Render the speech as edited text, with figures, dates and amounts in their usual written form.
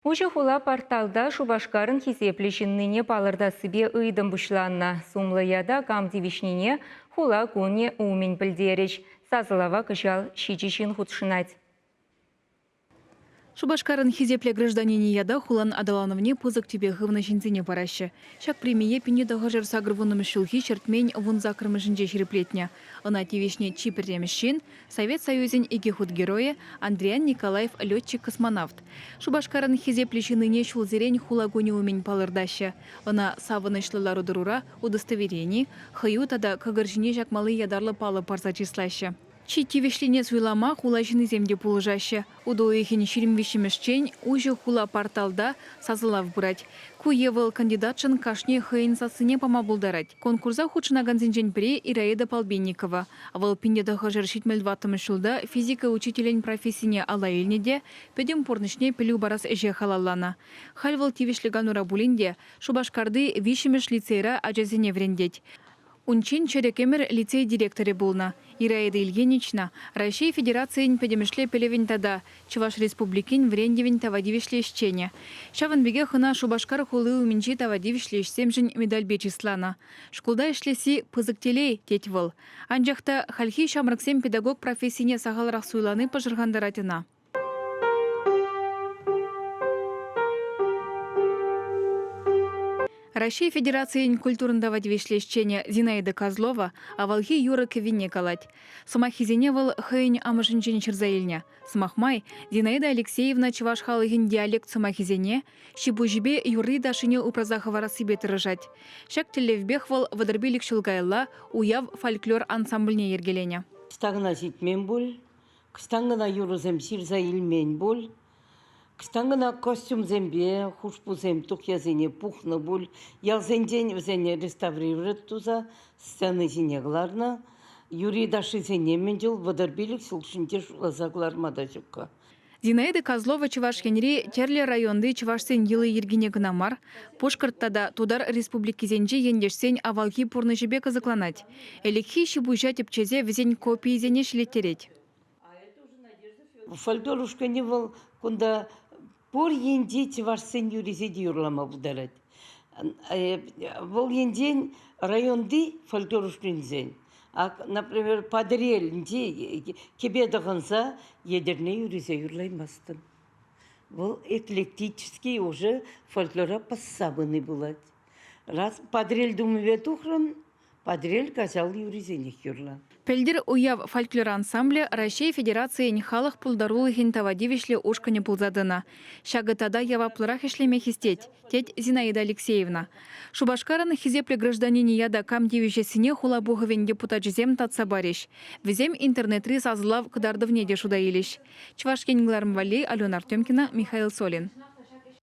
Уҫӑ хула порталта Шупашкарӑн хисеплӗ ҫыннине палӑртассипе ыйтӑм пуҫланнӑ. Сумлӑ ята кам тивӗҫнине хула кунӗ умӗн пӗлтерӗҫ. Сасӑлава кӑҫал ҫичӗ ҫын хутшӑнать. Шупашкарӑн хисеплӗ гражданинӗ ята хулан аталанӑвне пысӑк тӳпе хывнӑ ҫынсене параҫҫӗ. Ҫак премие 1980-мӗш ҫулхи ҫӗртмен вунсаккӑрмӗшӗнче ҫирӗплетнӗ. Ӑна тивӗҫнӗ чи пӗрремӗш ҫын, Совет Союзӗн икӗ хут Геройӗ Андриян Николаев летчик-космонавт. Шупашкарӑн хисеплӗ ҫыннине ҫулсерен хула кунӗ умӗн палӑртаҫҫӗ. Ӑна савӑнӑҫлӑ лару-тӑрура удостоверени, хӑю тата кӑкӑр ҫине ҫакмалли ятарлӑ паллӑ парса чыслаҫҫӗ. Чи тивӗҫлине суйлама хула ҫыннисем те пулӑшаҫҫӗ. Утӑ уйӑхӗн 23-мӗшчен Уҫӑ хула порталта сасӑлав пырать. Ку е вӑл кандидатшӑн кашни хӑйӗн сассине пама пултарать. Конкурса хутшӑнакансенчен пӗри Ираида Полбинникова. Вӑл 1974 ҫулта физика учителӗн профессине алла илнӗ те пӗтӗм пурнӑҫне пӗлӳ парас ӗҫе халалланӑ. Халь вӑл тивӗҫлӗ канура пулин те Шупашкарти виҫҫӗмӗш лицейра ачасене вӗрентет. Унччен чӗрӗк ӗмӗр лицей директорӗ пулнӑ Ираида Ильинична Раҫҫей Федерацийӗн пӗтӗмӗшле пӗлӗвӗн тата Чӑваш Республикин вӗрентӗвӗн тава тивӗҫлӗ ӗҫченӗ. Ҫавӑн пекех ӑна Шупашкар хули умӗнчи тава тивӗҫлӗ ӗҫсемшӗн медальпе чысланӑ. Шкулта ӗҫлесси пысӑк телей, тет вӑл. Анчах та хальхи ҫамрӑксем педагог профессине сахалрах суйлани пӑшӑрхантарать ӑна. Раҫҫей Федерацийӗн культурӑн тава тивӗҫлӗ ӗҫченӗ Зинаида Козлова авалхи юрӑ кӗввине калать. Сӑмаххисене вӑл хӑйӗн амӑшӗнчен ҫырса илнӗ. Сӑмах май, Зинаида Алексеевна чӑваш халӑхӗн диалект сӑмахӗсене, ҫи-пуҫӗпе юрри-ташшине упраса хӑварассипе тӑрӑшать. Ҫак тӗллевпех вӑл 35 ҫул каялла Уяв фольклор ансамбльне йӗркеленӗ. Ӑҫта ҫитмен пуль, Кӑҫтан кӑна юрӑсем ҫырса илмен пуль, кӑҫтан кӑна костюмсемпе хушпусем, тухьясене пухнӑ пуль. Ялсенчен вӗсене реставрировать туса сцена ҫине кӑларнӑ. Юрри-ташшисене мӗн чул 35 ҫул хушшинче шутласа кӑларма та ҫукка. Зинаида Козлова Чӑваш Енри тӗрлӗ районти чӑвашсен йӑли-йӗркине кӑна мар, Пушкӑрт тата Тутар республикисенчи ентешсен авалхи пурнӑҫӗпе кӑсӑкланать. Ӗлӗкхи ҫи-пуҫа тӗпчесе вӗсен копийӗсене ҫӗлеттерет. Фольклор ушкӑнӗ вӑл кунта пур енчи чӑвашсен юррисене те юрлама пултарать. Вӑл енчен районти фольклор ушкӑнӗсен, например, Патӑрьелӗнчи кӗпе тӑхӑнса Етӗрне юррисене юрлаймастӑн. Вӑл эклектический уже фольклора пӑсса пыни пулать. Раз Патӑрьел тумӗпе тухрӑн, Патӑрьел Каҫал юррисенех юрла. Пӗлтӗр Уяв фольклор ансамблӗ Раҫҫей Федерацийӗн халӑх пултарулӑхӗн тава тивӗҫлӗ ушкӑнӗ пулса тӑнӑ. Ҫакӑ тата яваплӑрах ӗҫлеме хистет, тет Зинаида Алексеевна. Шупашкарӑн хисеплӗ гражданинӗ ята кам тивӗҫессине хула пухӑвӗн депутачӗсем татса парӗҫ. Вӗсем интернетри сасӑлав кӑтартӑвне те шута илӗҫ. Чӑваш Ен кӑларӑм валли Алена Артемкина, Михаил Солин.